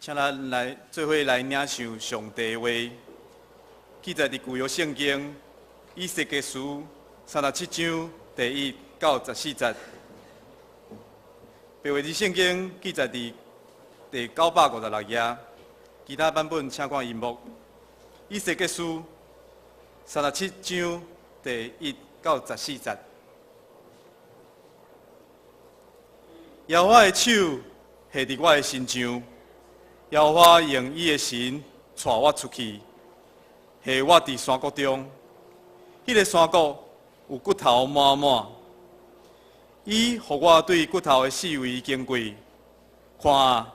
請咱來做伙來領受上帝話，記載佇舊約聖經以西結書37章第1到14節。白話字聖經記載佇第956頁，其他版本請看螢幕。以西結書三十七章第一到十四節。耶和華的手下佇我的身上，耶和華用伊的神帶我出去，下我佇山谷中。彼個山谷有骨頭滿滿，伊予我對骨頭的四圍經過，看啊，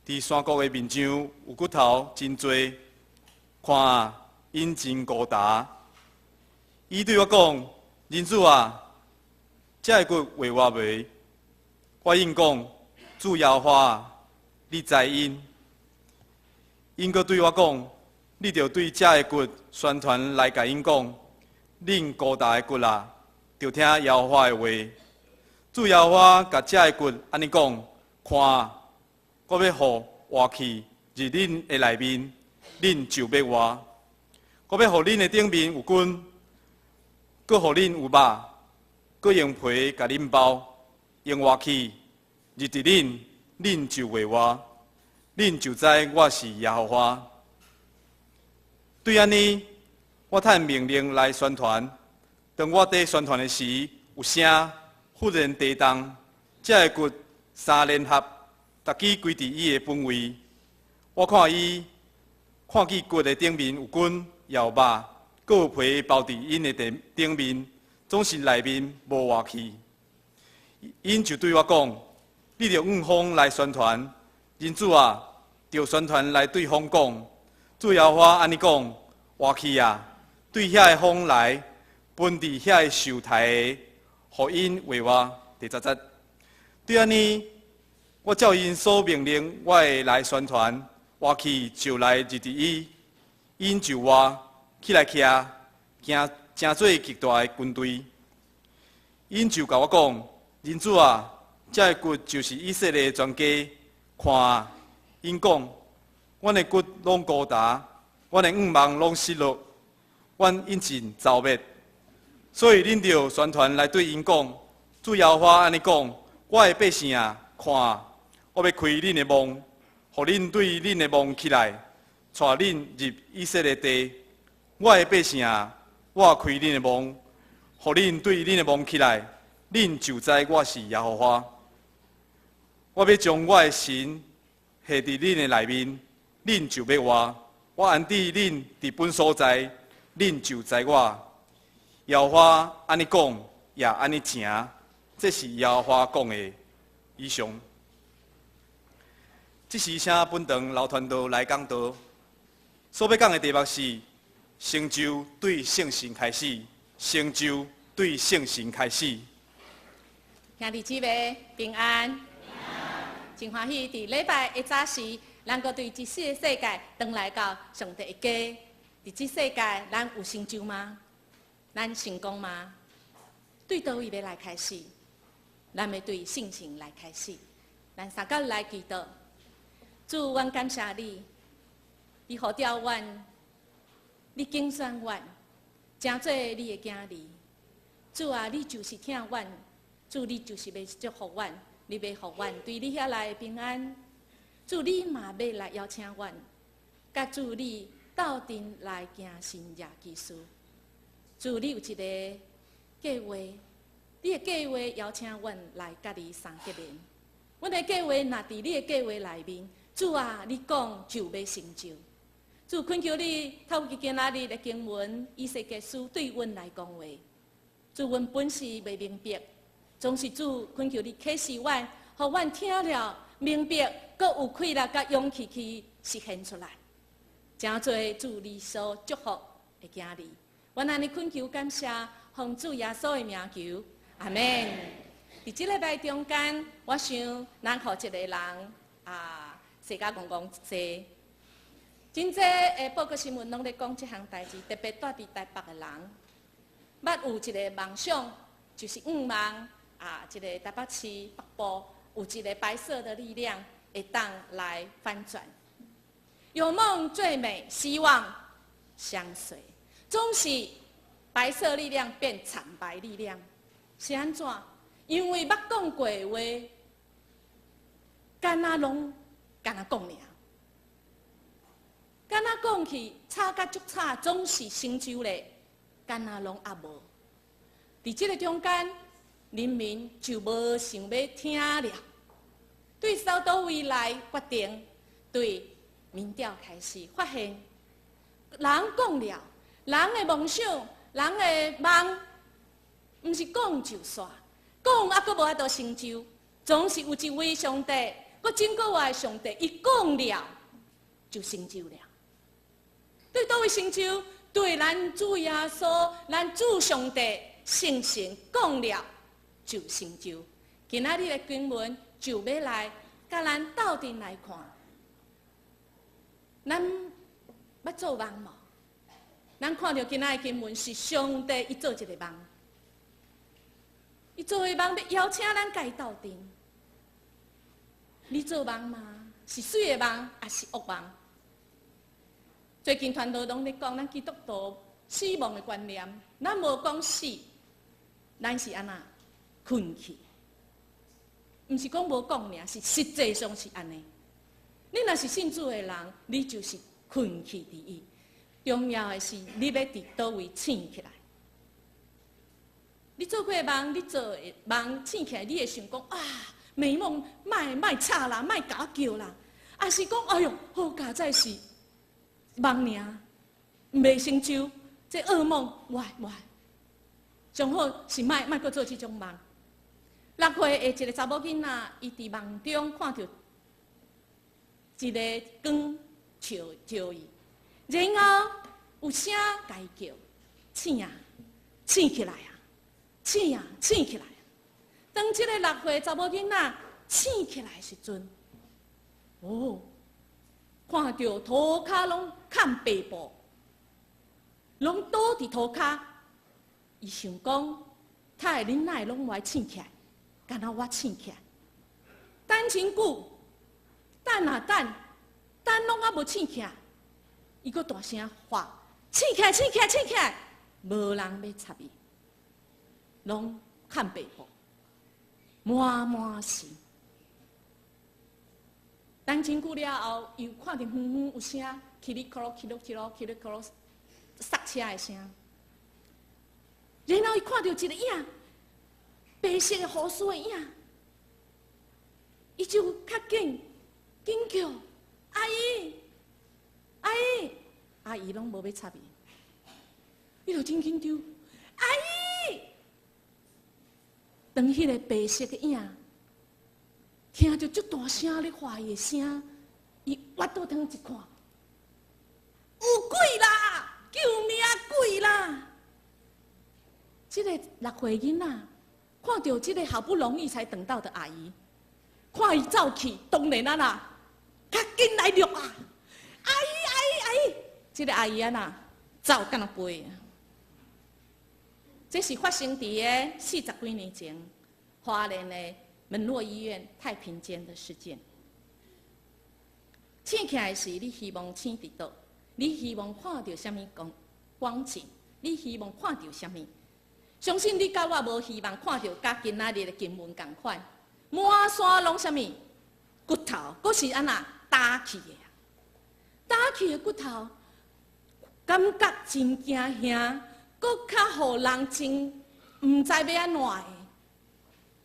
佇山谷的面上有骨頭真濟，看啊，𪜶真孤焦。伊對我講：人子啊，這个骨會活無？我應講：主耶和華，你知𪜶。𪜶閣對我講：你著對這个骨宣傳來共𪜶講，恁孤焦的骨啊，著聽耶和華的話。主耶和華共這个骨按呢講：看，我欲予活氣入恁的內面，恁就欲活。我欲予恁的頂面有筋，閣予恁有肉，閣用皮共恁包，用活氣入佇恁，恁就會活，恁就知我是耶和華。對按呢，我趁命令來宣傳。當我佇宣傳的時，有聲忽然地動，這个骨三連合，逐支歸佇伊的本位。我看伊，看見骨的頂面有筋，也有肉，閣有皮包佇𪜶的頂頂面，總是內面無活氣。𪜶就對我講：你著向風來宣傳，人子啊，著宣傳來對風講。主耶和華按呢講：活氣啊，對遐个風來，分佇遐个受刣的，予𪜶會活。第10節，對按呢，我照𪜶所命令我的來宣傳，活氣就來入佇伊，𪜶就活起來徛，行成做極大的軍隊。𪜶就共我講：人子啊，這个骨就是以色列全家。看啊，𪜶講，阮的骨攏孤焦，阮的向望攏失落，阮已經遭滅。所以恁著宣傳來對𪜶講：主耶和華按呢講，我的百姓啊，看啊，我欲開恁的夢，予恁對恁的夢起來，帶恁入以色列地。我的百姓啊，我開恁的夢，予恁對恁的夢起來，恁就知我是耶和華。我欲將我的神下佇恁的內面，恁就欲活。我安置恁佇本所在，恁就知我。耶和華按呢講，也按呢成，這是耶和華講的。以上。這時請本堂劉傳道來講道，所欲講的題目是成就對聖神開始，成就對聖神開始。兄弟姊妹平安，真歡喜佇禮拜的早時，咱閣對這世世界轉來到上帝的家。佇這世界，咱有成就嗎？咱成功嗎？對佗位欲來開始？咱欲對聖神來開始。咱相佮來祈禱，主，阮感謝你，你呼召阮，你揀選阮，成做你的囝兒。主啊，你就是疼阮，主，你就是欲祝福阮，你欲予阮對你遐來的平安。主，你嘛欲來邀請阮，佮主你鬥陣來行神蹟奇事。主，你有一個計劃，你的計劃邀請阮來佮你相結連。阮的計劃若佇你的計劃內面，主啊，你講就欲成就。主，懇求你透過今仔日的經文，以西結書對阮來講話。主，阮本是袂明白，總是主懇求你啟示阮，予阮聽了明白，閣有氣力佮勇氣去實現出來，成做主你所祝福的囝兒。阮按呢懇求感謝，奉主耶穌的名求，阿門。佇這禮拜中間，我想咱予一个人啊，踅甲戇戇濟，真濟的報告新聞攏咧講這項代誌，特別蹛佇台北的人，捌有一个夢想，就是向望啊，這个台北市北部有一个白色的力量。會當來反轉。有夢最美，希望相隨，總是白色力量變慘白力量，是按怎？因為捌講過的話，敢若攏敢若講爾，敢若講去吵甲足吵，總是成就咧，敢若攏也無。佇這個中間，人民就無想欲聽了，對首都未來決定，對民調開始發現，人講了，人的夢想，人的夢，毋是講就煞，講猶閣無法度成就，總是有一位上帝，閣整個活的上帝，伊講了就成就了。對佗位成就？對咱主耶穌，咱主上帝聖神講了就成就。今仔日的經文就欲來共咱鬥陣來看，咱捌做夢無？咱看著今仔的經文是上帝伊做一個夢，伊做的夢欲邀請咱共伊鬥陣。你做夢嗎？是媠的夢，抑是惡夢？最近傳道攏咧講，咱基督徒死亡的觀念，咱無講死，咱是按怎睏去？毋是講無講爾，是實際上是按呢。你若是信主的人，你就是睏去佇伊。重要的是，你欲佇佗位醒起來。你做過的夢，你做的夢醒起來，你會想講啊，美夢莫莫吵啦，莫共我叫啦，抑是講哎喲，好佳哉是夢爾，袂成就，這噩夢，無愛無愛。上好是莫莫閣做這種夢。6歲的一個查某囡仔，伊佇夢中看著一个光照照伊，然後有聲共伊叫：醒啊，醒起來啊，醒啊，醒起來啊！當這个6歲查某囡仔醒起來的時陣，哦，看著塗跤攏崁白布，攏倒佇塗跤，伊想講，他的恁哪會攏無愛醒起來，敢若我醒起來。等真久，等啊等，等攏猶無醒起來，伊閣大聲喊：醒起來，醒起來，醒起來！無人欲插伊，攏崁白布，滿滿是。等真久了後，又看著遠遠有聲，嘰哩咕嚕，嘰嚕嘰嚕，嘰哩咕嚕，剎車的聲。然後伊看著一个影，白色的護士的影，伊就較緊，緊叫阿姨，阿姨，阿姨攏無欲插伊，伊就真緊張，阿姨。當彼个白色的影聽著足大聲咧喊伊的聲，伊倚倒轉一看，有鬼啦！救命鬼啦！這个6歲囡仔看著這个好不容易才等到的阿姨，看伊走去，當然啊啦，較緊來掠啊！阿姨阿姨阿姨，這个阿姨啊啦，走敢若飛。這是發生佇个40幾年前，花蓮的門諾醫院太平間的事件。醒起來時，你希望醒佇佗？你希望看著啥物光光景？你希望看著啥物？相信你佮我無希望看著佮今仔日的經文仝款，滿山攏啥物骨頭，閣是按怎焦去的啊？焦去的骨頭，感覺真驚嚇，閣較予人真毋知欲按怎的。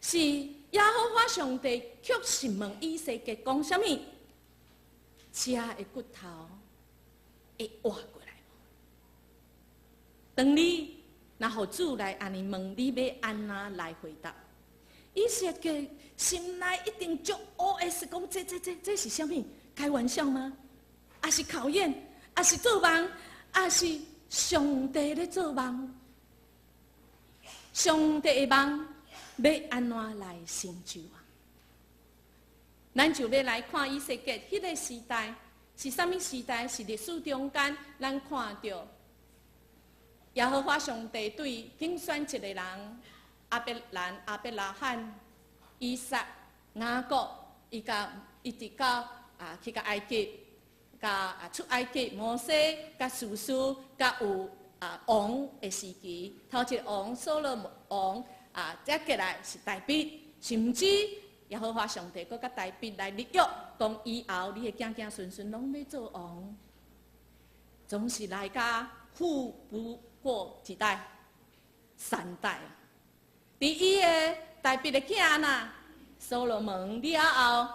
是耶和華上帝卻是問以西結講啥物？這的骨頭會活過來無？當你若予主來按呢問，你欲按怎來回答？以西結心內一定足 OS 講：這這這這是啥物？開玩笑嗎？抑是考驗？抑是做夢？抑是上帝咧做夢？上帝的夢欲按怎來成就啊？咱就欲來看以西結彼个時代是啥物時代？是歷史中間，咱看著耶和華上帝對揀選一個人亞伯蘭、亞伯拉罕、以撒、雅各，伊共一直到去到埃及，佮出埃及，摩西佮士師佮有王的時期，頭一個王掃羅王才過來是大衛，甚至耶和華上帝閣佮大衛來立約，講以後你的子子孫孫攏欲做王，總是來甲富不過幾代，三代。佇伊的大衛的囝呐，所羅門了後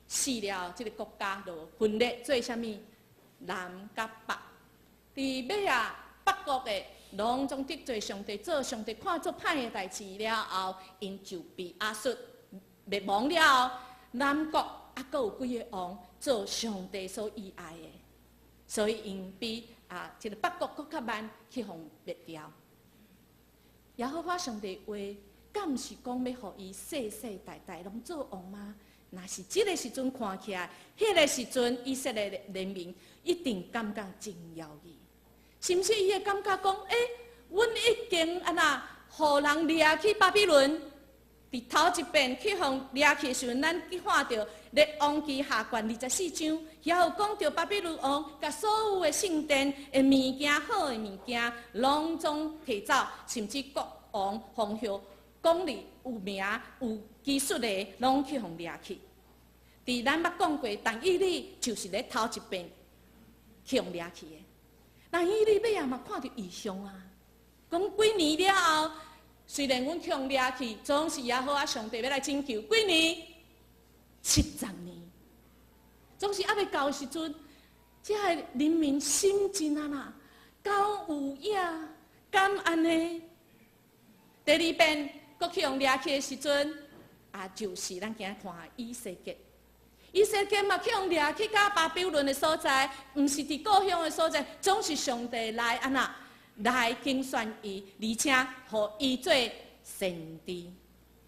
死了，這個國家就分裂做啥物？南佮北。佇尾仔北國的攏總得罪上帝，做上帝看做歹的代誌了後，𪜶就被亞述滅亡了後，南國猶閣有幾个王做上帝所喜愛的，所以𪜶比這个北國閣較慢去予滅掉。耶和華上帝話，敢毋是講欲予伊世世代代攏做王嗎？若是這个時陣看起來，彼个時陣以色列人民一定感覺真猶豫，是毋是？伊會感覺講，欸，阮已經按怎，予人掠去巴比倫，佇頭一遍去予掠去的時陣，咱去看著列王紀下卷24章，遐有講著巴比倫王共所有的聖殿的物件，好的物件，攏總提走，甚至國王、皇后、講理有名有技術的，攏去予掠去。佇咱捌講過，但以理就是咧頭一遍去予掠去的。但以理尾仔嘛看著異象啊，講幾年了後，雖然阮去予掠去，總是耶和華上帝欲來拯救。幾年？70年，總是猶未到時陣，這个人民心真按怎，敢有影？敢按呢？第二遍閣去予掠去的時陣，就是咱今仔看以西結。以西結嘛去予掠去到巴比倫的所在，毋是佇故鄉的所在，總是上帝來按怎來揀選伊，而且予伊做先知。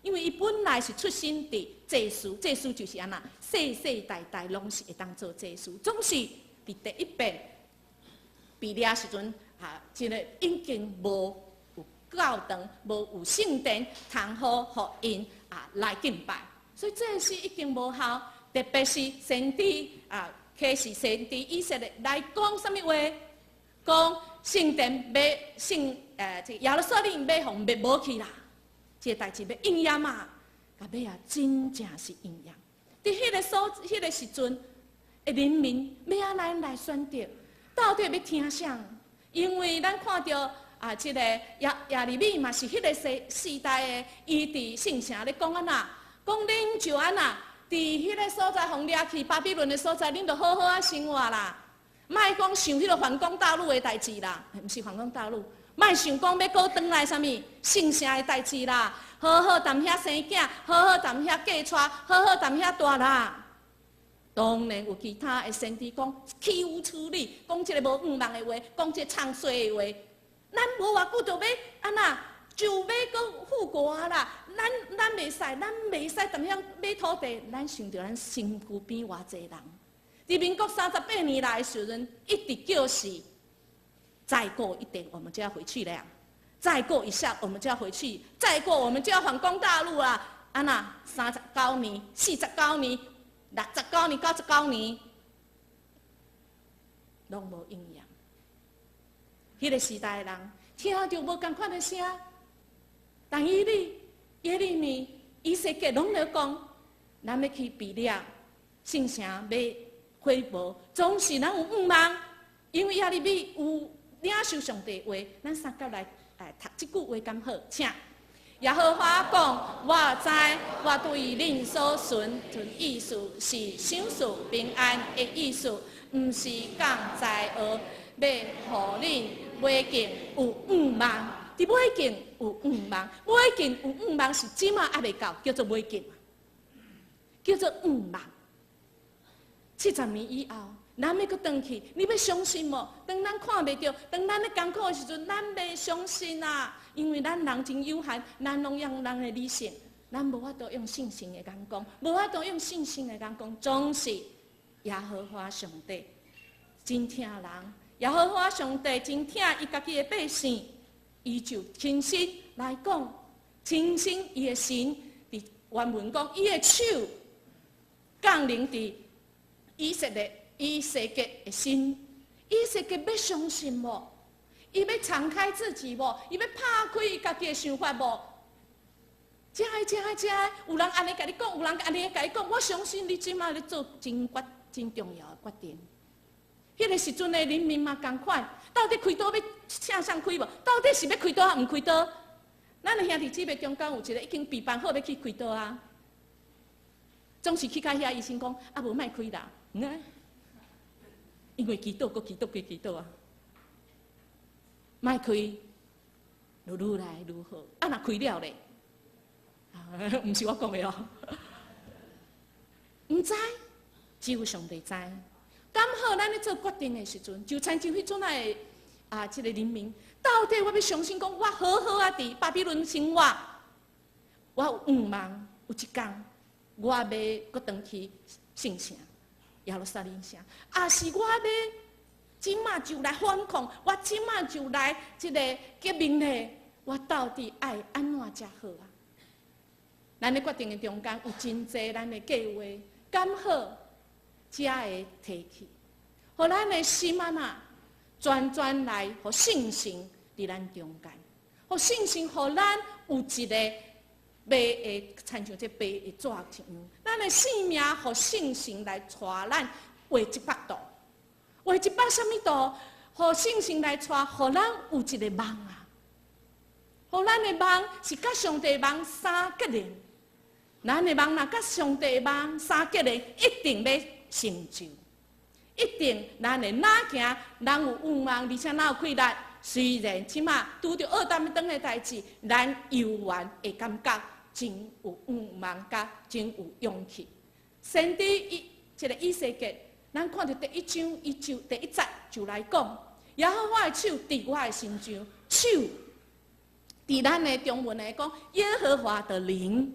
因為伊本來是出身佇祭司，祭司就是按怎，世世代代攏是會當做祭司，總是佇第一遍被掠時陣，這个已經無有教堂，無有聖殿，通好予𪜶來敬拜，所以這是已經無效。特別是先知啟示先知以色列來講啥物話？講聖殿欲聖這耶路撒冷欲予滅無去啦，這个代誌欲應驗啊！到尾仔真正是應驗。佇彼個時陣，人民欲按怎來選擇？到底欲聽啥？因為咱看著這个耶利米嘛是彼个時代的，伊佇聖城咧講按怎？講恁就按怎？佇彼个所在，予掠去巴比倫的所在，恁就好好仔生活啦。莫講想彼个反攻大陸的代誌啦，毋是反攻大陸，莫想講欲閣轉來啥物聖城的代誌啦。好好踮遐生囝，好好踮遐嫁娶，好好踮遐蹛啦。當然有其他的先知講豈有此理，講這个無向望的話，講這个唱衰的話。咱無偌久就欲按怎？就欲閣復國啦！咱袂使，咱袂使踮遐買土地。咱想著咱身軀邊偌濟人，佇民國38年來的時陣，一直叫是再過一點，我們就要回去了；再過一下，我們就要回去；再過，我們就要反攻大陸啦！按怎39年、49年、69年、99年，攏無應驗。彼个時代的人聽著無仝款的聲。但以理、耶利米、以西結攏咧講，咱欲去被掠，聖城欲毀無，總是咱有向望，因為耶利米有領受上帝話，咱三甲來讀這句話敢好？請耶和華講：我知我對恁所存的意思是賞賜平安的意思，毋是降災禍，欲予恁尾竟有向望。佇尾竟有向望，尾竟有向望是這馬猶未到，叫做尾竟，叫做向望。70年以後，咱欲閣轉去，你欲相信無？當咱看袂著，當咱咧艱苦的時陣，咱袂相信啊！因為咱人真有限，咱攏用人的理性，咱無法度用信心的眼光，無法度用信心的眼光，總是耶和華上帝真疼人，耶和華上帝真疼伊家己的百姓。伊就親身來講，親身伊的神佇原文講，伊的手降降臨佇以色列以西結的心。以西結欲相信無？伊欲敞開自己無？伊欲拍開伊家己的想法無？遮的遮的遮的，有人按呢共你講，有人按呢共你講，我相信你這馬咧做真重要的決定。彼個時陣的人民嘛仝款，到底開刀欲請誰開無？到底是欲開刀抑毋開刀？咱的兄弟姊妹中間有一個已經備辦好欲去開刀啊，總是去到遐醫生講啊，無莫開啦，因為祈禱閣祈禱閣祈禱啊，莫開，就愈來愈好。啊，若開了咧，毋是我講的哦，毋知，只有上帝知。剛好咱咧做決定的時陣，就親像彼陣仔啊，這個人民，到底我欲相信講，我好好啊佇巴比倫生活，我有願望，有一工我欲閣轉去聖城耶路撒冷城，抑是我欲這馬就來反抗，我這馬就來這個革命咧，我到底愛按怎才好啊？咱咧決定的中間有真濟咱的計劃，剛好才會提起，予咱的心啊呐，全全來予聖神佇咱中間，予聖神予咱有一個白的，親像這白的紙一樣，咱的生命予聖神來帶咱畫一幅圖，畫一幅啥物圖？予聖神來帶，予咱有一個夢啊！予咱的夢是佮上帝夢相結連，咱的夢若佮上帝夢相結連，一定欲成就，一定咱會哪行，咱有願望，而且咱有氣力。雖然這馬拄著厄當等的代誌，咱猶原會感覺真有願望，佮真有勇氣。先知以這個以西結，咱看著第一章，伊就第一節就來講，耶和華的手佇我的身上，手佇咱的中文來講，耶和華的靈，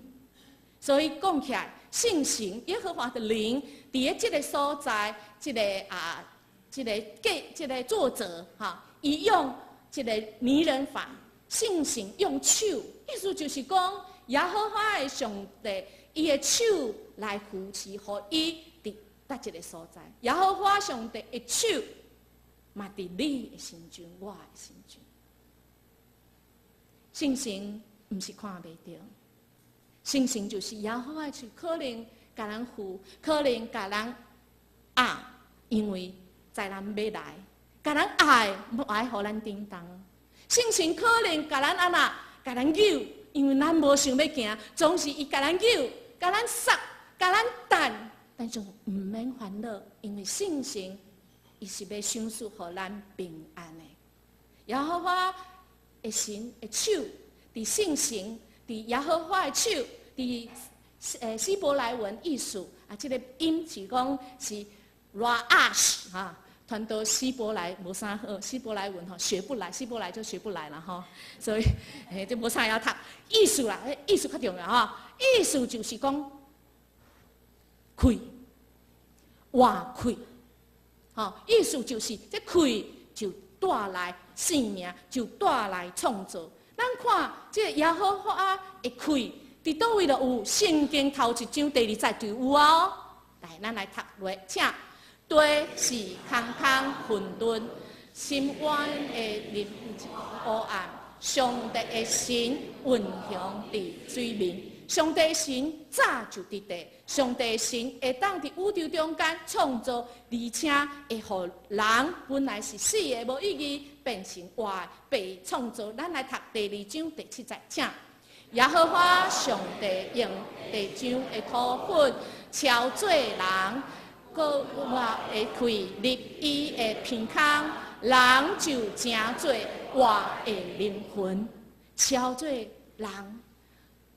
所以講起來，聖神耶和華的靈，佇咧這個所在，這個啊，這個給這個作者哈，伊用這個擬人法，聖神用手，意思就是講耶和華的上帝，伊的手來扶持，予伊佇佗一個所在。耶和華上帝的手嘛佇你的身上，我的身上。聖神毋是看袂著，聖神就是耶和華的手，可能共咱扶，可能共咱壓，因為知咱欲來，共咱壓，無愛予咱振動。聖神可能共咱按怎，共咱扭，因為咱無想欲行，總是伊共咱扭，共咱捒，共咱擲，但是毋免煩惱，因為聖神伊是欲賞賜予咱平安的。耶和華的神的手，佇聖神，佇耶和華的手，佇希伯來文意思啊，這個音是講是 rash 哈，傳到希伯來無啥好，希伯來文吼學不來，希伯來就學不來啦吼，所以這無啥曉讀意思啦，意思較重要吼，意思就是講氣活氣，吼，意思就是這氣就帶來生命，就帶來創造。咱看這個耶和華的氣，佇佗位就有？聖經頭一章第二節就有哦。來，咱來讀落，請。地是空空混沌，深淵的面烏暗，上帝的神運行佇水面。上帝神早就佇地，上帝神會當佇宇宙中間創造，而且會予人本來是死的無意義，變成活的被創造。咱來讀第二章第七節，請。耶和華上帝用地上的土粉敲做人，閣活的氣入伊的鼻孔，人就成做活的靈魂，敲做人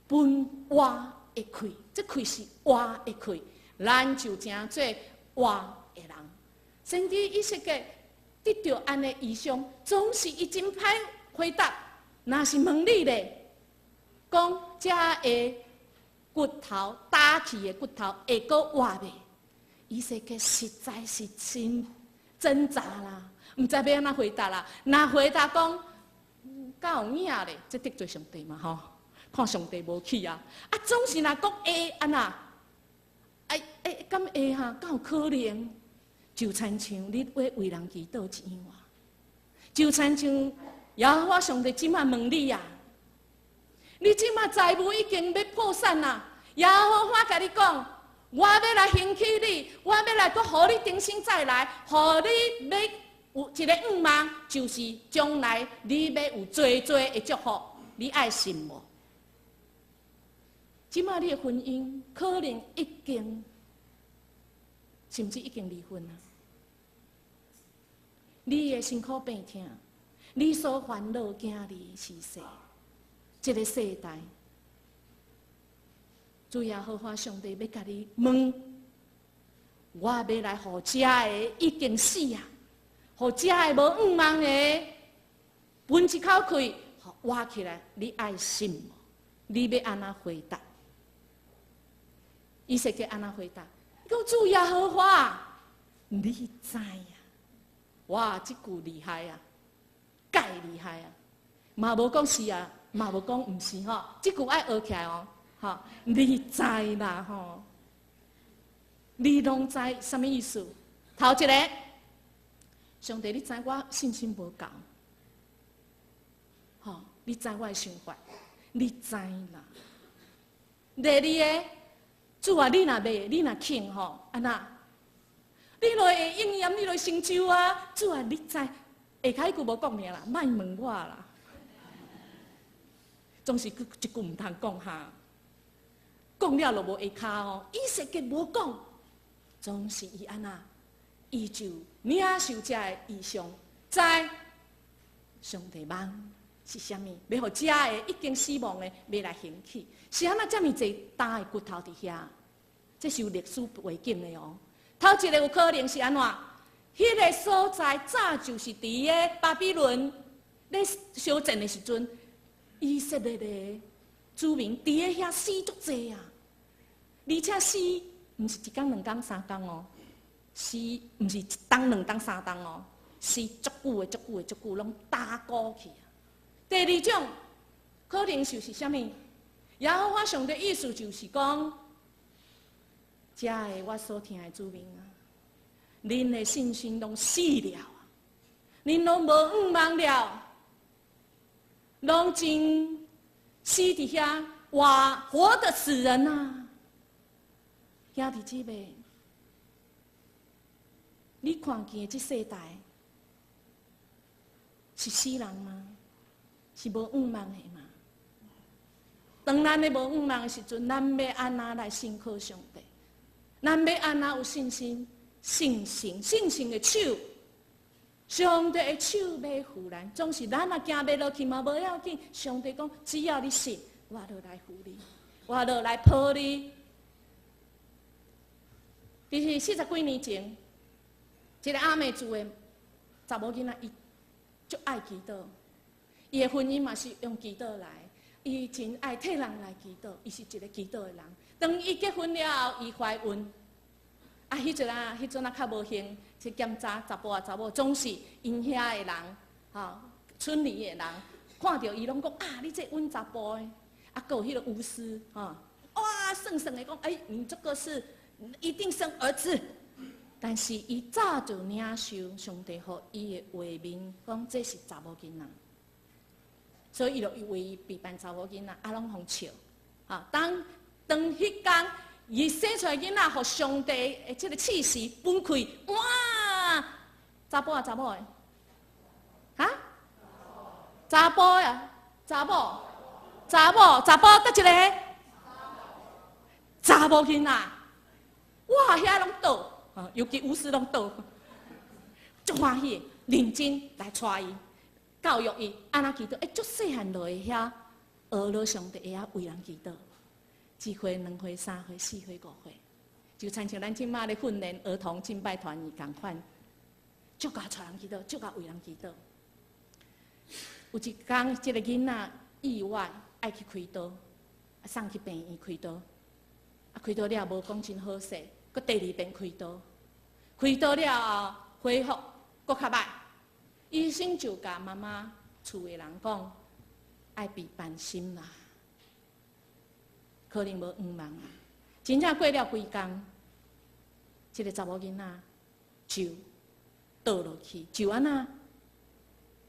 分活的氣，這氣是活的氣，咱就成做活的人。先知以西結得著按呢異象，總是伊真歹回答。若是問你咧，講這个骨頭打去的骨頭會閣活袂？以西結實在是真掙扎啦，毋知欲按怎回答啦。若回答講，敢有影咧，這得罪上帝嘛吼？看上帝無去啊！啊，總是若講會按怎？哎哎，敢會哈？敢有可能？就親像你咧為人祈禱一樣啊！就親像耶和華上帝這馬問你啊！你這馬財務已經欲破產啦！耶和華共你講，我欲來興起你，我欲來閣予你重新再來，予你欲有一个願望，就是將來你欲有濟濟的祝福，你愛信無？這馬你的婚姻可能已經，甚至已經離婚啊！你的辛苦病痛，你所煩惱囝兒是誰？這个世代，主耶和華上帝欲共你問，我欲來予這个已經死啊，予這个無願望的，分一口氣，活起來，你愛信無？你欲按怎回答？以西結按怎回答？講主耶和華，你知啊？哇，這句厲害啊，蓋厲害啊！嘛無講是啊，嘛無講毋是吼。這句愛學起來哦，吼，你知啦吼？你攏知啥物意思？頭一个，上帝，你知我信心無夠，吼，你知我的想法，你知啦。第二个，主啊，你若欲，你若肯吼，按怎？你就會應驗，你就會成就啊！主啊，你知，下跤彼句無講爾啦，莫問我啦。總是一句毋通講哈，講了就無下跤哦。以西結無講，總是伊按怎？伊就領受這个異象，知上帝夢是啥物？欲予這个已經死亡的，欲來興起，是按怎遮爾濟焦的骨頭佇遐？這是有歷史背景的哦。頭一个有可能是按怎？彼个所在早就是佇个巴比倫咧相戰的時陣，以色列的子民佇个遐死足濟啊！而且死毋是一工、兩工、三工哦，死毋是一冬、兩冬、三冬哦，死足久的、足久的、足久，攏焦枯去啊！第二種可能就是啥物？耶和華上帝意思就是講，遮个我所疼的子民啊，恁的信心攏死了啊，恁攏無願望了，攏真死佇遐活活的死人啊！兄弟姊妹，你看見的這世代是死人嗎？是無願望的嗎？當咱咧無願望的時陣，咱欲按怎來信靠上帝？咱欲按怎有信心？信心，信心的手，上帝的手欲扶咱，總是咱若行袂落去嘛無要緊。上帝講，只要你信，我就來扶你，我就來抱你。其實四十幾年前，一个阿美族的查某囡仔，伊足愛祈禱，伊的婚姻嘛是用祈禱來，伊真愛替人來祈禱，伊是一个祈禱的人。當伊結婚了後，伊懷孕，啊，彼陣啊，彼陣啊較無興去檢查查埔啊查某，總是𪜶遐的人，吼，村裡的人看著伊攏講啊，你這阮查埔的，啊，閣有彼个巫師，吼，哇，算算的講，欸，你這個是一定生兒子。但是伊早就領受上帝予伊的畫面，講這是查某囡仔，所以伊就為伊備辦查某囡仔，啊，攏予笑。啊，當當彼工伊生出來囡仔，予上帝的這个啟示分開，哇！查埔啊，查某的，哈？查埔呀，查某，查某，查埔佗一个？查某囡仔，哇！遐攏倒。尤其巫師攏倒，足歡喜，認真來帶伊，教育伊，按怎祈禱？欸，足細漢就會曉學了上帝會曉為人祈禱，一歲、兩歲、三歲、四歲、五歲，就親像咱這馬咧訓練兒童敬拜團伊仝款，足𠢕帶人祈禱，足𠢕為人祈禱。有一工，這个囡仔意外愛去開刀，送去病院開刀，啊，開刀了無講真好勢。閣第二遍開刀，開刀了後恢復閣較歹，醫生就共媽媽厝的人講，愛備辦心啦，可能無願望啊。真正過了幾工，這個查某囡仔就倒落去，就按怎？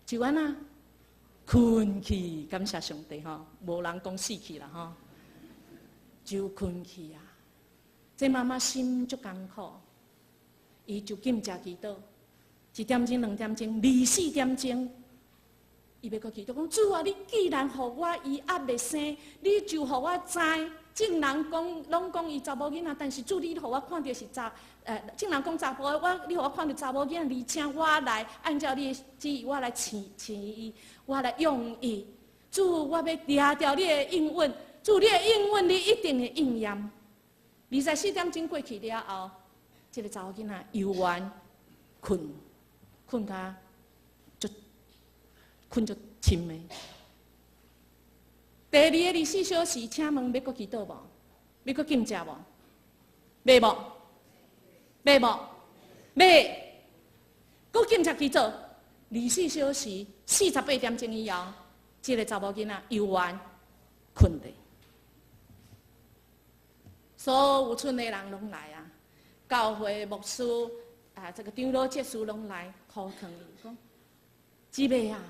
就按怎？睏去，感謝上帝吼，無人講死去啦吼，就睏去啊！這媽媽心足艱苦，伊就禁食祈禱，一點鐘、兩點鐘、24點鐘，伊欲閣祈禱講：主啊，你既然予我伊猶未生，你就予我知。眾人講攏講伊查某囡仔，但是主你予我看著是查，眾人講查埔，我你予我看著查某囡仔，而且我來按照你的旨意，我來飼飼伊，我來養伊。主，我欲掠著你的應允，主你的應允，你一定會應驗。24點鐘過去了後，這個查某囡仔猶原睏，睏甲足睏足深的。第二个24小時，請問欲閣祈禱無？欲閣禁食無？欲無？欲無？欲？閣禁食祈禱，24小時48點鐘以後，這個查某囡仔猶原睏著。所有村的人攏來啊，教會牧師啊，這個長老執事攏來苦勸伊講：姊妹啊！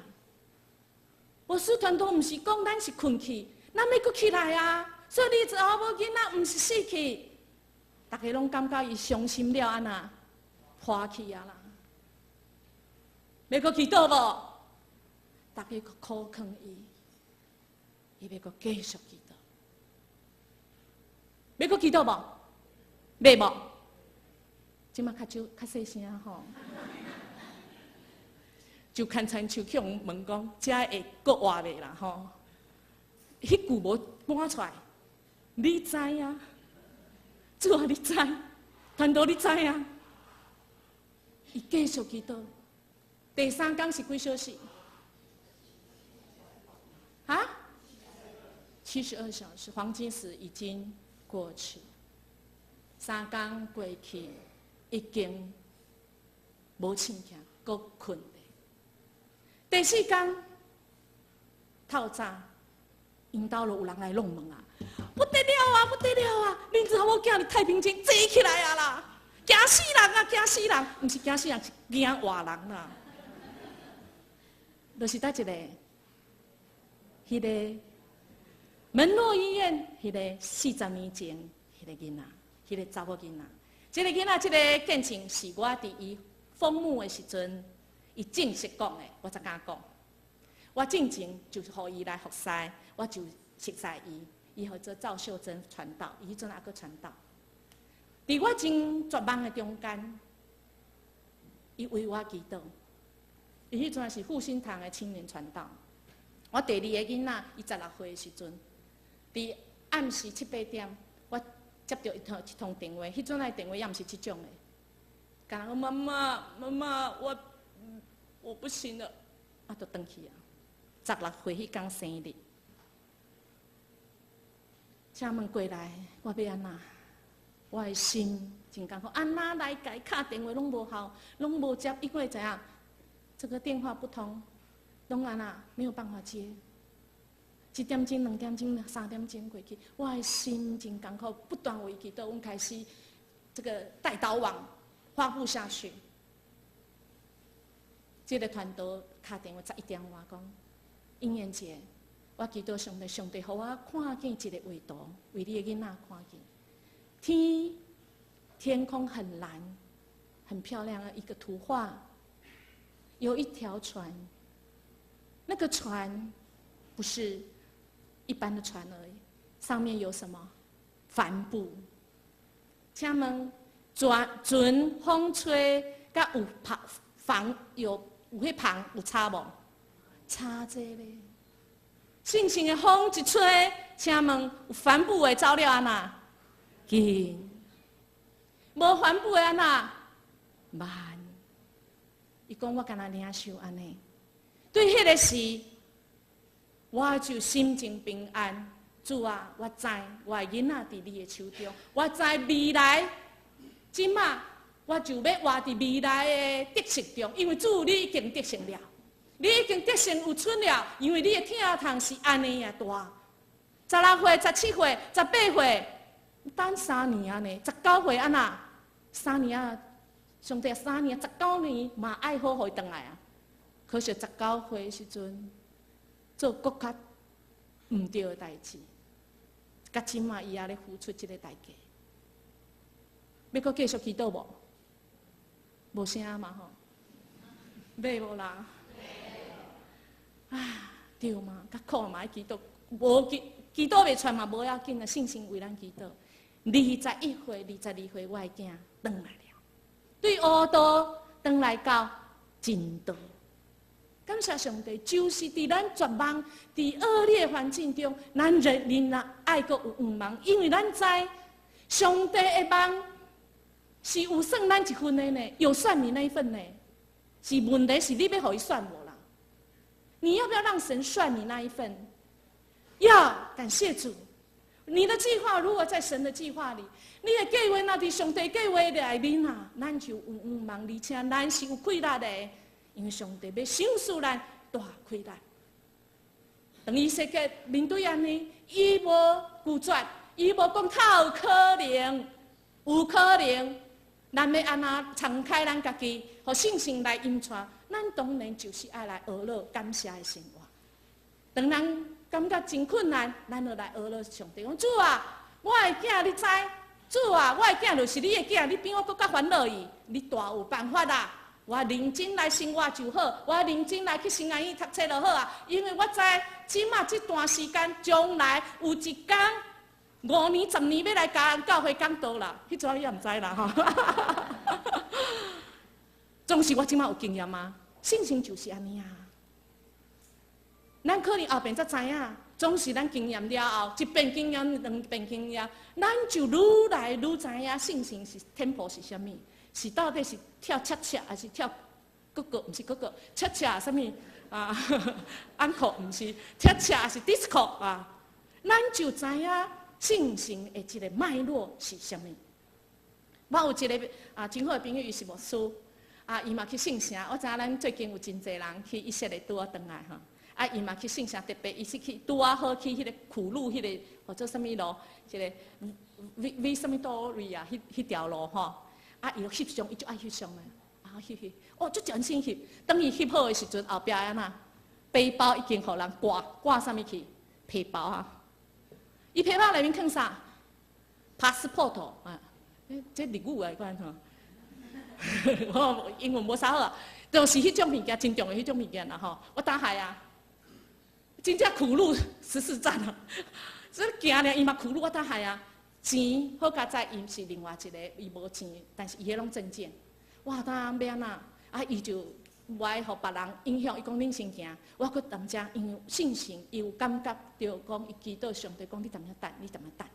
牧師傳道毋是講咱是睏去，咱欲閣起來啊！所以你查某囡仔毋是死去，逐家攏感覺伊傷心了按怎破去啊啦？欲閣祈禱無？逐家閣苦勸伊，伊欲閣繼續祈禱。欲閣祈禱無？欲無？這馬較少較細聲吼。就牽親像去予問講，這會閣活袂啦吼？彼句無搬出來，你知啊？主啊，你知？傳道你知啊？伊繼續祈禱。第三工是幾小時？啊？72小時，黃金時已經過去。三工過去，已經無醒起，閣睏。第四工透早，𪜶兜就有人來弄門啊！不得了啊，不得了啊！恁查某囝佇太平間坐起來啊啦！驚死人啊，驚死人！毋是驚死人，是驚活人啦！就是佗一個，彼個門諾醫院，彼個40年前，彼個囡仔，彼個查某囡仔，這個囡仔，這個見證是我佇伊封墓的時陣，伊正式講的，我才敢講。我進前就是予伊來服侍，我就熟似伊，伊號做趙秀珍傳道，伊彼陣猶閣傳道。佇我真絕望的中間，伊為我祈禱。伊彼陣是復興堂的青年傳道。我第二個囡仔，伊16歲的時陣，佇暗時七八點，我接著一通電話，彼陣的電話也毋是這種的。講媽媽，媽媽，我不行了，啊，就轉去啊。16歲彼工生日，請問過來，我欲按怎？我的心真艱苦，按怎來共伊敲電話攏無效，攏無接，因為怎樣？這個電話不通，攏按怎沒有辦法接。一點鐘、兩點鐘、三點鐘過去，我的心真艱苦，不斷為祈禱，阮開始這個代禱網發布下去。這個傳道敲電話11點外講，英妍姐，我祈禱上帝，上帝予我看見一個畫圖，為你的囡仔看見天空很藍，很漂亮的一個圖畫，有一條船，那個船不是一般的船而已，上面有什麼？帆布。請問船船風吹，佮有帆帆有彼帆有差無？差這咧。信心的風一吹，請問有帆布的走了按怎？緊。無帆布的按怎？慢。伊講我敢若領受按呢。對彼個時，我就心情平安。主啊，我知我的囡仔佇你的手中，我知未來，這馬我就欲活佇未來的得勝中，因為主你已經得勝了，你已經得勝有出了，因為你的疼痛是按呢仔大，16歲、17歲、18歲，等3年按呢，19歲按怎？ 3年啊，上帝三年19年嘛愛好予伊轉來啊。可惜19歲時陣做閣較毋對的代誌，到這馬伊猶咧付出這个代價。欲閣繼續祈禱無？無聲嘛吼？欲無啦？啊，對嘛？較苦嘛愛祈禱，無祈祈禱袂出嘛無要緊啊，聖神為咱祈禱。21歲、22歲，我的囝轉來了，對烏道轉來到真道。感謝上帝，就是佇咱絕望、佇惡劣環境中，咱仍然愛閣有向望，因為咱知上帝的夢是有算咱一份的呢，有算你那一份呢。是問題是你欲予伊算無啦？你要不要讓神算你那一份？要，感謝主。你的計劃如果在神的計劃裡，你的計劃若佇上帝計劃內面啊，咱就有向望，而且咱是有氣力的，因為上帝欲賞賜咱大氣力。當以西結面對按呢，伊無拒絕，伊無講較有可能，有可能，咱欲按怎敞開咱家己，予聖神來引帶，咱當然就是愛來學落感謝的生活。當咱感覺真困難，咱就來學落上帝講：主啊，我的囝你知？主啊，我的囝就是你的囝，你比我閣較煩惱伊，你大有辦法啦！我認真來生活就好，我認真來去神學院讀冊就好啊。因為我知，這馬這段時間，將來有一天5年、10年欲來共教會講道啦，彼陣你也毋知啦吼。總是我這馬有經驗啊，信心就是按呢啊。咱可能後邊才知影，總是咱經驗了後，一遍經驗、兩遍經驗，咱就愈來愈知影信心是 tempo 是啥物，是到底是跳恰恰，還是跳哥哥？毋是哥哥，恰恰啥物啊？uncle 毋是恰恰是 disco 啊？咱就知影信心的這個脈絡是啥物。我有一個啊真好的朋友，伊是牧師，啊，伊嘛去聖城。我知影咱最近有真濟人去以色列拄仔轉來吼。啊，伊嘛去聖城，特別伊是去拄仔好去彼個苦路彼個，或者啥物路，一個 V V 啥物多瑞啊，彼條路吼。啊，伊就翕相，伊就愛翕相的，啊翕翕，哦，足專心翕。當伊翕好的時陣，後壁按怎？背包已經予人掛掛啥物去？皮包啊！伊皮包內面囥啥？passport 啊，這日語來講吼。我英文無啥好，就是彼種物件真重要，彼種物件啦吼。我當下啊，真正苦路十四站啊！這行爾伊嘛苦路，我當下啊，錢好佳哉，伊是另外一個，伊無錢，但是伊彼攏證件。哇，當欲按怎？啊，伊就無愛予別人影響，伊講恁先行，我閣踮遮，因為信心，伊有感覺著講，伊祈禱上帝講你踮遮等，你踮遮等。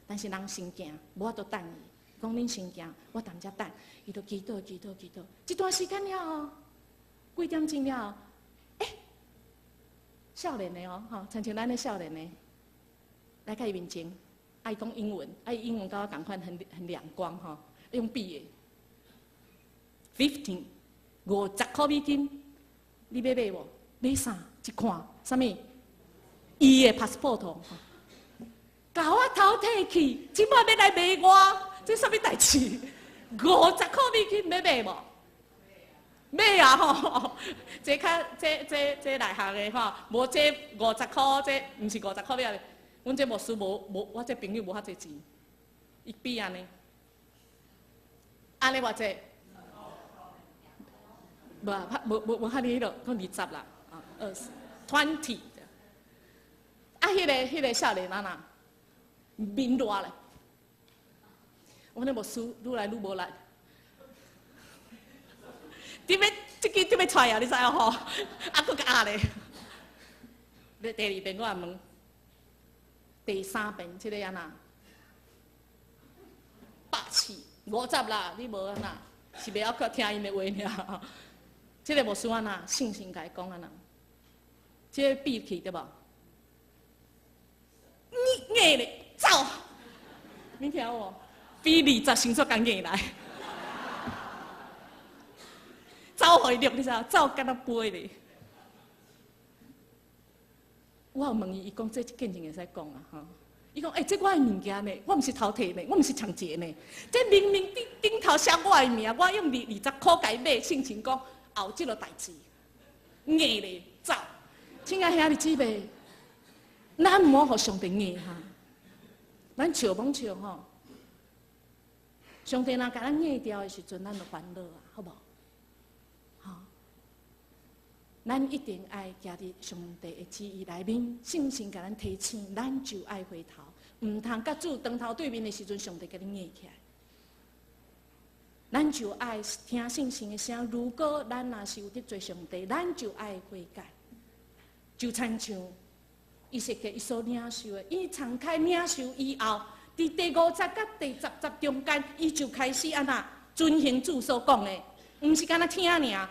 但是人先行，無法度等伊。講恁先行，我踮遮等。伊就祈禱、祈禱、祈禱，一段時間了後，幾點鐘了後，欸，少年的哦，吼，親像咱的少年的，來到伊面前，啊伊講英文，啊伊英文佮我仝款，很兩光吼，用比的，15 50塊美金，你欲買無？買啥？一看，啥物？伊的 passport，共我頭提去，這馬欲來賣我，這啥物代誌？50塊美金欲買無？買啊吼！這較這這這內行的吼，無這五十箍，這毋是五十箍買。阮這牧師無無，我這朋友無遐濟錢，伊比按呢，按呢偌濟？無無無無遐爾囉，講20啦，啊20，20。啊，彼個少年按怎？面熱咧，阮那牧師愈來愈無力。佇欲這支佇欲出啊，你知影吼？啊，閣共壓咧。第二遍我也問，第三遍這個按怎？百四五十啦，你無按怎？是袂曉閣聽𪜶的話爾。這個牧師按怎？信心共伊講按怎？這個比去對無？你硬咧，走！你聽無？比20先煞共硬來。走予伊著，你知影？走敢若飛咧。我有問伊，伊講這見證會使講啊，吼。伊講，欸，這我的物件呢，我毋是偷提呢，我毋是搶劫呢。這明明頂頂頭寫我的名，我用20塊共伊買，聖經講後這个代誌，硬咧走。親愛兄弟姊妹，咱毋好予上帝硬哈，咱笑罔笑吼。上帝若共咱硬牢的時陣，咱就煩惱啊，好無？吼，咱一定愛行佇上帝的旨意內面，聖神共咱提醒，咱就愛回頭，毋通佮主當頭對面的時陣，上帝共你硬起來。咱就愛聽聖神的聲。如果咱若是有得罪上帝，咱就愛悔改。就親像以西結伊所領受的，伊敞開領受以後，佇第五節佮第10節中間，伊就開始按怎遵行主所講的，毋是干焦聽爾。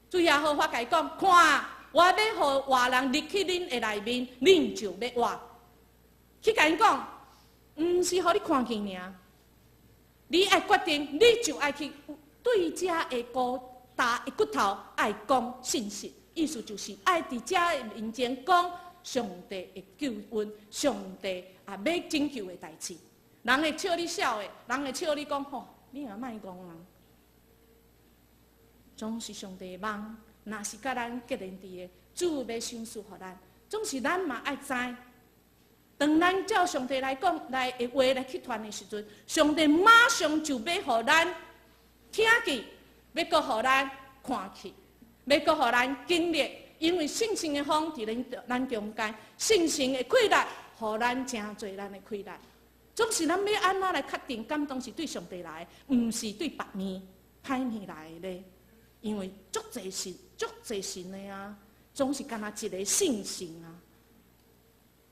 主耶和華共伊講：看，我欲予活人入去恁的內面，恁就欲活。去共𪜶講，毋是予你看見爾。你愛決定，你就愛去對遮的骨焦的骨頭愛講信息，意思就是愛佇遮的面前講上帝的救恩，上帝啊欲拯救的代誌。人會笑你痟的，人會笑你講吼，你也莫戇啊。總是上帝的夢，若是佮咱結連佇的，主欲賞賜予咱，總是咱嘛愛知。當咱照上帝來講來的話來去傳的時陣，上帝馬上就欲予咱聽見，欲閣予咱看去，欲閣予咱經歷。因為聖神的風佇咱中間，聖神的氣力，予咱誠濟咱的氣力。總是咱欲按怎來確定感動是對上帝來的，毋是對別面歹面來的咧？因為足濟神，足濟神的啊，總是干焦一個聖神啊。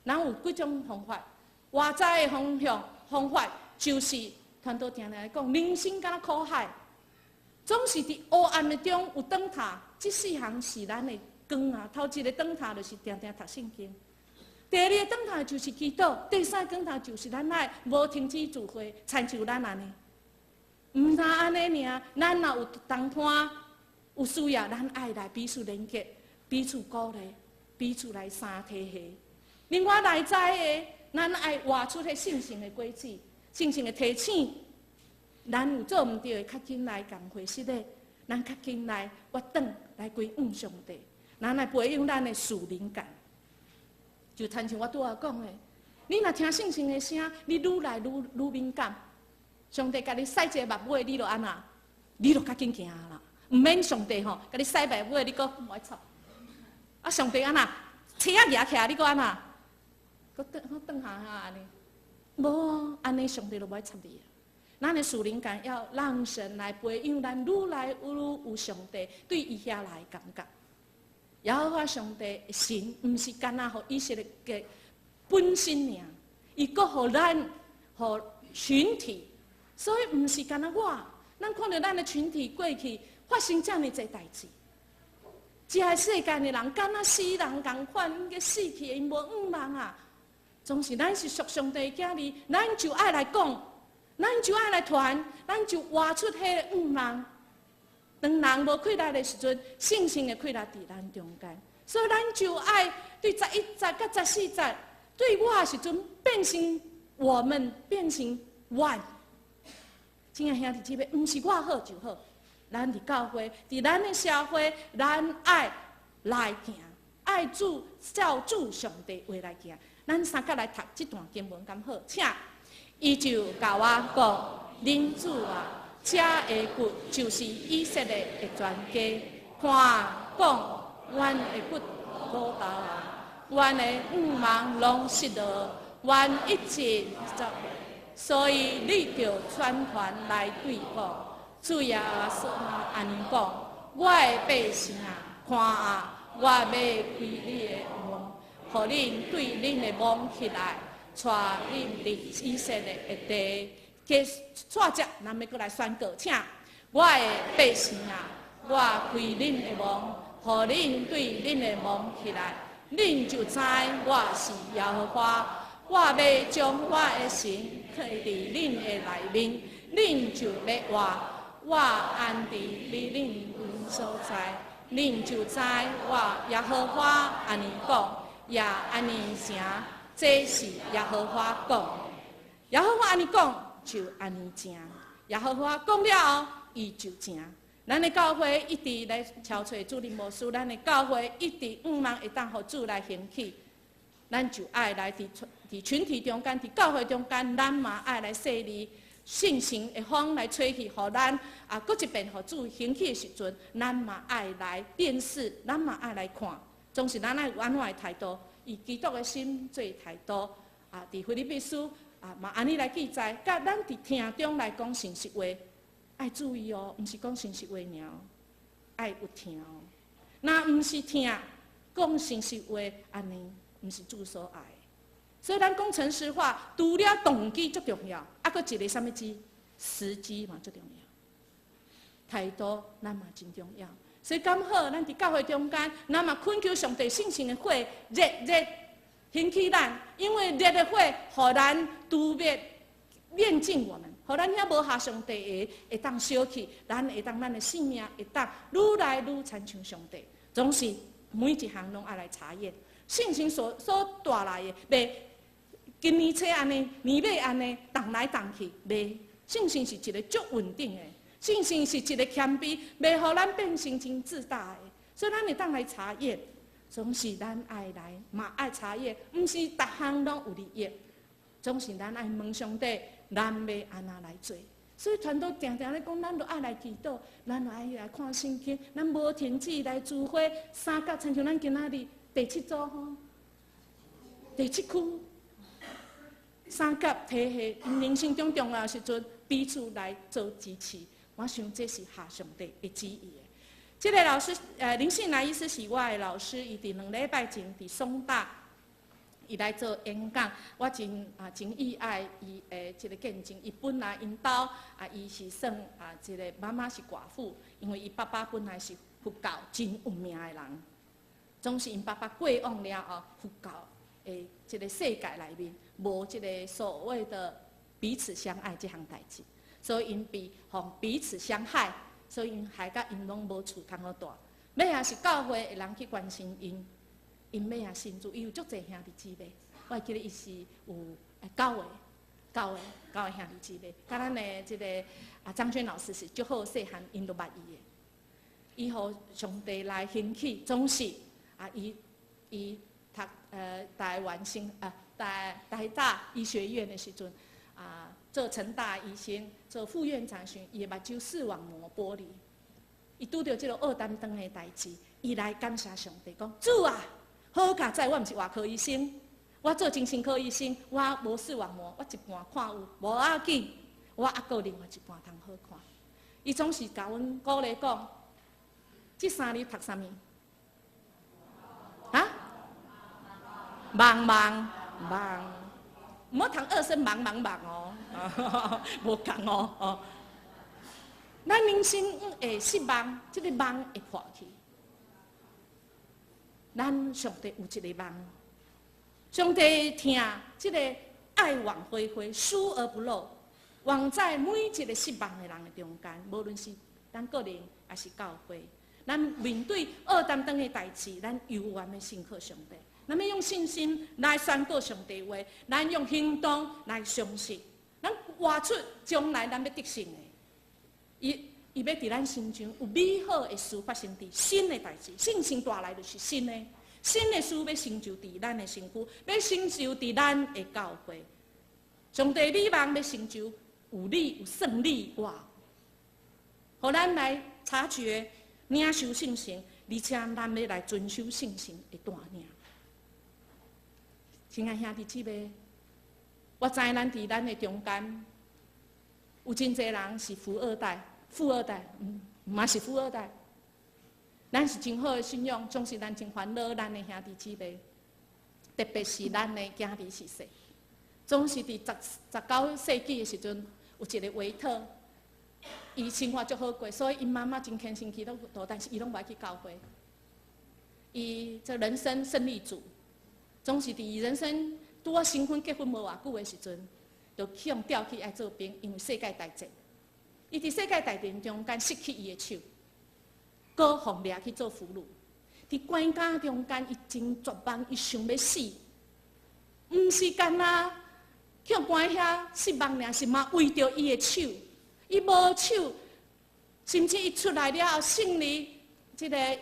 咱有幾種方法，活在的方向方法就是傳道定定來講，人生敢若苦海，總是佇黑暗的中有燈塔，這四項是咱的光啊。頭一个燈塔就是定定讀聖經，第二个燈塔就是祈禱，第三個燈塔就是咱愛無停止聚會，親像咱按呢。毋但按呢爾，咱若有同伴有需要，咱愛來彼此連結，彼此鼓勵，彼此來相提攜。另外內在的，咱愛活出彼聖神的果子，聖神的提醒。咱有做毋對的，較緊來共會室的，咱較緊來回轉來歸向上帝，咱來培養咱的屬靈感。就親像我拄仔講的，你若聽聖神的聲，你愈來愈愈敏感。上帝共你駛一个目尾，你就按怎？你就較緊行啦。毋免上帝吼，共你駛目尾，你閣無愛插。啊，上帝按怎？車仔舉起來，你閣按怎？閣轉閣轉下下按呢？無按呢，上帝就無愛插你啊。咱的屬靈感要讓神來培養咱，愈來愈有上帝對伊遐來感覺。耶和華上帝神，毋是干焦予以色列本身爾，伊閣予咱予群體，所以毋是干焦我。咱看著咱的群體過去發生遮爾濟代誌，這个世間的人敢若死人仝款，應該死去的，𪜶無向望啊。總是咱是屬上帝的囝兒，咱就愛來講，咱就愛來傳，咱就活出彼个向望。當人無氣力的時陣，聖神的氣力佇咱中間，所以咱就愛對11節佮14節，對我的時陣變成我們變成 one。親愛兄弟姊妹，毋是我好就好，咱佇教會，佇咱的社會，咱愛來行，愛主照主上帝話來行。咱三佮來讀這段經文，敢好？請，伊就共我講，人子啊，這的骨就是以色列的全家。看，講，阮的骨老焦啊，阮的向望攏失落，阮一切就，所以你著傳傳來對講，主耶和華按呢講，我的百姓啊，看啊，我欲開你的門，予恁對恁的墓起來，帶恁入以色列的地。結束節，咱欲閣來宣告，請我的百姓啊，我開恁的門，予恁對恁的墓起來，恁就知我是耶和華。我欲將我的神放佇恁的內面，恁就欲活。我安置佇恁所在，恁就知我耶和華按呢講，也按呢成。這是耶和華講。耶和華按呢講，就按呢成。耶和華講了後，伊就成。咱的教會一直來敲揣主任牧師，咱的教會一直向望會當予主來興起，咱就愛來佇群體中間，佇教會中間，咱嘛愛來設立信心的風來吹去，予咱啊，閣一遍予主興起的時陣，咱嘛愛來辨識，咱嘛愛來看，總是咱愛有按怎的態度，以基督的心做態度啊，佇腓立比書啊嘛按呢來記載，佮咱佇聽中來講誠實話。愛注意哦，毋是講誠實話爾，愛有疼哦。若毋是疼，講誠實話，按呢毋是主所愛。所以咱講誠實話，除了動機足重要，啊，閣一个啥物字？時機嘛足重要。態度咱嘛真重要。所以剛好咱佇教會中間，咱嘛懇求上帝聖神的火熱熱興起咱，因為熱的火，予咱除滅煉淨我們。予咱遐無合上帝的會當燒去，咱會當咱的性命會當愈來愈親像上帝。總是每一項攏愛來查驗，信心所帶來的，袂今年初按呢，年尾按呢，動來動去，袂。信心是一个足穩定的，信心是一个謙卑，袂予咱變成真自大的。所以咱會當來查驗，總是咱愛來嘛愛查驗，毋是逐項攏有利益。總是咱愛問上帝，咱欲按怎來做？所以傳道定定咧講，咱著愛來祈禱，咱著愛來看聖經，咱無停止來聚會，三甲親像咱今仔日第七組吼，第七區三甲體系，𪜶人生中重要的時陣，彼此來做支持。我想這是合上帝的旨意的。這个老師，林信來醫師是我的老師，伊佇2禮拜前佇松大。伊來做演講，我真意愛伊的這个見證。伊本來𪜶兜啊，伊是算啊，這个媽媽是寡婦，因為伊爸爸本來是佛教真有名的人，總是𪜶爸爸過往了後，佛教的這个世界內面無這个所謂的彼此相愛這項代誌，所以𪜶被予彼此相害，所以𪜶害甲𪜶攏無厝通好蹛。尾仔是教會的人去關心𪜶。𪜶尾仔信主，伊有足濟兄弟姊妹，我會記得伊是有九個、九個、九個兄弟姊妹，佮咱的這个啊張娟老師是足好細漢，𪜶都捌伊的。伊予上帝來興起，總是啊，伊讀台灣新啊台大醫學院的時陣啊，做成大醫生，做副院長時，伊的目睭視網膜剝離，伊拄著這个惡擔當的代誌，伊來感謝上帝，講主啊！好佳哉，我毋是外科醫生，我做精神科醫生，我無視網膜，我一半看有，無要緊，我猶閣另外一半通好看。伊總是共阮鼓勵講，這三日讀啥物？啊？望望望，毋好讀二聲茫茫茫哦，無仝哦哦。咱人生會失望，這个夢會破去。咱上帝有一个夢，上帝疼這个愛網恢恢，疏而不漏，網在每一个失望的人的中間，無論是咱個人抑是教會，咱面對惡擔當的代誌，咱猶原欲信靠上帝，咱欲用信心來宣告上帝話，咱用行動來相信，咱活出將來咱欲得勝的。伊欲佇咱身上有美好的事發生佇新的代誌，信心帶來就是新的，新的事欲成就佇咱的身軀，欲成就佇咱的教會。上帝美夢欲成就有你有勝利我，予咱來察覺領受聖神，而且咱欲來遵守聖神的帶領。親愛兄弟姊妹，我知咱佇咱的中間有真濟人是富二代。富二代，嘛是富二代。咱是真好的信仰，總是咱真煩惱咱的兄弟姊妹，特別是咱的囝兒是說，總是佇19世紀的時陣，有一个維特，伊生活足好過，所以𪜶媽媽真虔誠基督徒，但是伊攏無愛去教會。伊做人生勝利組，總是佇伊人生拄仔新婚結婚無偌久的時陣，就去予調去愛做兵，因為世界大戰。伊佇世界大戰中間失去伊的手，閣予掠去做俘虜。佇關監中間，伊真絕望，伊想欲死。毋是干焦予關遐失望爾，是嘛為著伊的手，伊無手，甚至伊出來了後，勝利這个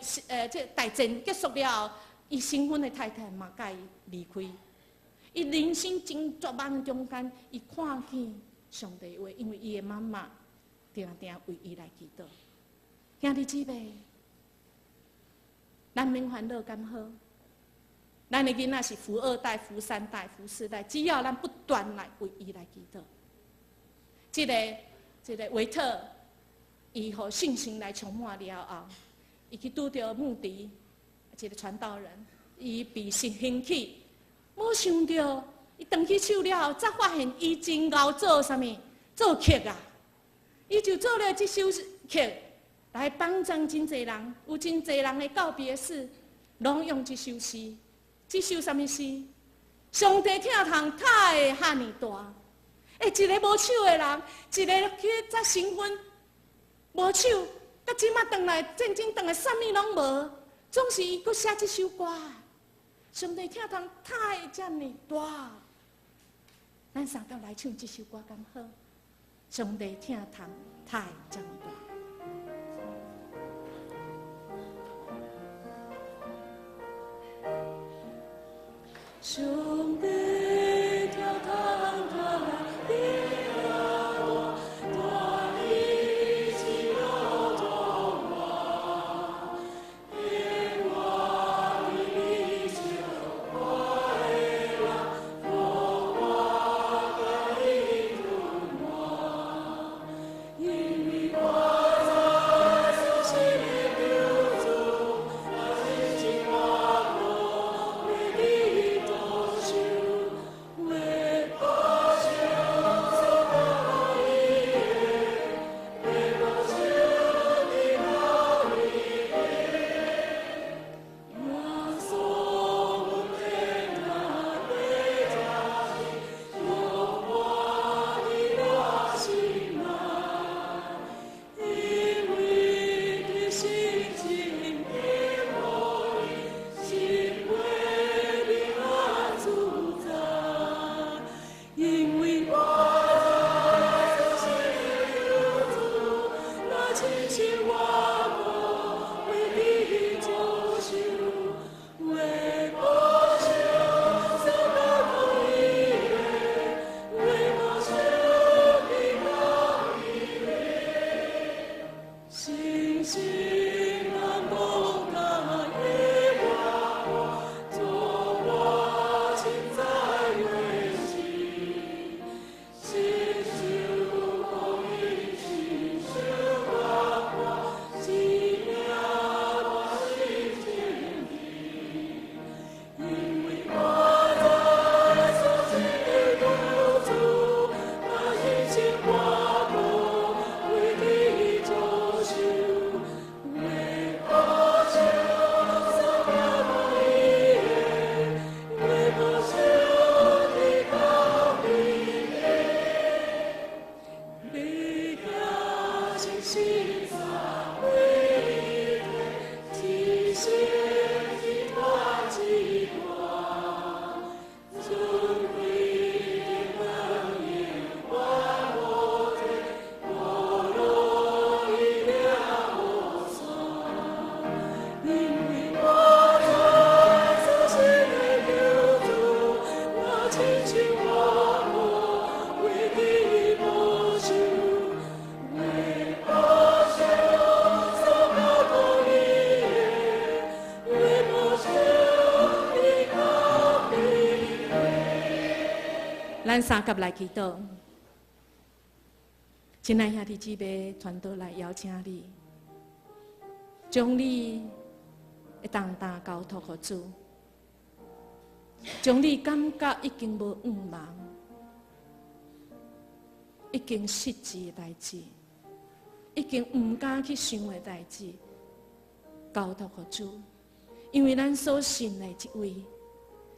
這大戰結束了後，伊新婚的太太嘛共伊離開。伊人生真絕望中間，伊看見上帝話，因為伊的媽媽定定為伊來祈禱。兄弟姊妹，咱免煩惱敢好？咱的囡仔是富二代、富三代、富四代，只要咱不斷來為伊來祈禱。這個維特，伊予信心來充滿了後，伊去拄著穆迪，一個傳道人，伊被興起，無想著伊轉去手了後，才發現伊真𠢕做啥物？作曲啊！伊就做了這首曲來幫助真濟人，有真濟人的告別式，攏用這首詩。這首啥物詩？上帝疼痛疼會遐爾大。欸，一个無手的人，一个去才新婚無手，佮這馬轉來戰爭轉來，啥物攏無，總是伊閣寫這首歌。上帝疼痛疼會遮爾大，咱相共來唱這首歌敢好？上帝疼痛疼會遮爾大。上帝疼痛疼會遮大，大伊真了痛我，永遠的救我的人，予我共伊同活，因為我知所信的救主，若親像我無為你多受，為保證所講的，為保證你老一的，耶穌阮天那的家庭，我看你我心內，因為對心情的無意，心袂平安自在。因為我知所信的救主，若親像我無為你作受，為保證所講的，為保證你講的，信心難講甲的我，做我凊彩月心，信受公義，信受我一命我是真的，因為我知所信的救主，若親像我無為你作受，為保證所講的，為保證你講的，你行真心在為一生一段一段，尊貴的能言我無退，無路伊掠無散。因為我知所信的救主，若親像我無為你保守，為保證所講的，為保證你講的。咱相佮來祈禱，親愛兄弟姊妹，傳道來邀請你，將你的重擔交託予主，將你感覺已經無向望、已經失志的代誌，已經毋敢去想的代誌，交託予主，因為咱所信的這位，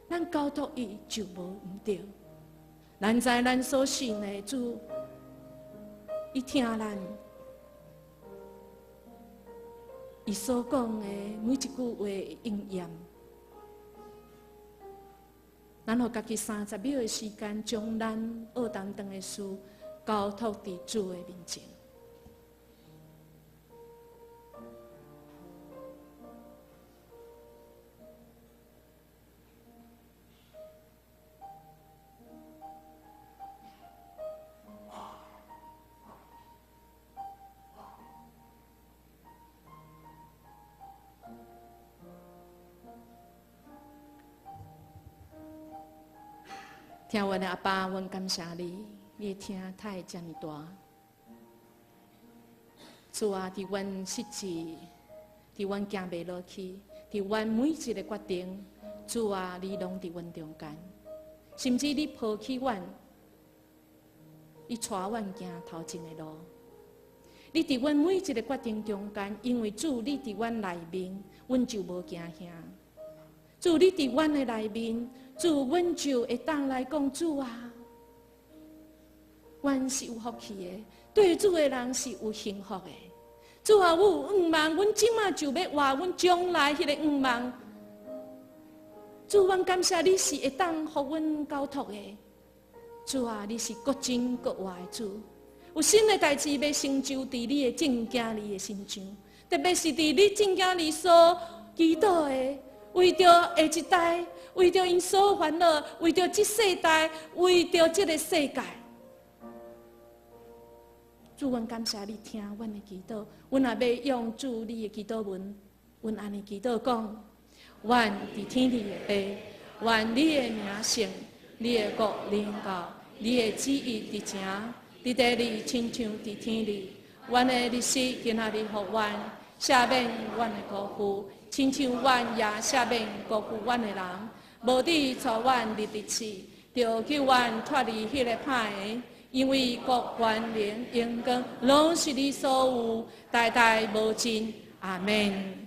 咱交託伊就無毋對。咱知咱所信的主，伊聽咱，伊所講的每一句話應驗。咱予家己30秒的時間，將咱愛擔當的事交託佇主的面前。聽阮的阿爸，阮感謝你，你的疼太遮爾大。主啊，佇阮失志，佇阮行袂落去，佇阮每一个決定，主啊，你攏佇阮中間，甚至你拋棄阮，你帶阮行頭前的路。你佇阮每一個決定中間，因為主你佇阮內面，阮就無驚嚇。主你佇阮的內面，主阮就會當來講主啊，阮是有福氣的，對主的人是有幸福的。主啊，我有願望，阮這馬就欲活阮將來彼個願望。主，阮感謝你是會當予阮交託的。主啊，你是閣真閣活的主，有新的代誌欲成就佇你的眾囝兒的身上，特別是佇你眾囝兒所祈禱的。為著下一代，為著𪜶所煩惱，為著這世代，為著這个世界。主，阮感謝你聽阮的祈禱，阮也欲用主你的祈禱文，阮按呢祈禱講：阮佇天頂的父，願你的名聖，你的國臨到，你的旨意佇成，佇地裡親像佇天裡。阮的日食今仔日予阮，赦免阮的過負。親像阮也赦免辜負阮的人，無致帶阮入佇試，著救阮脫離彼个歹的，因為國權能榮光，攏是你所有，代代無盡。阿門。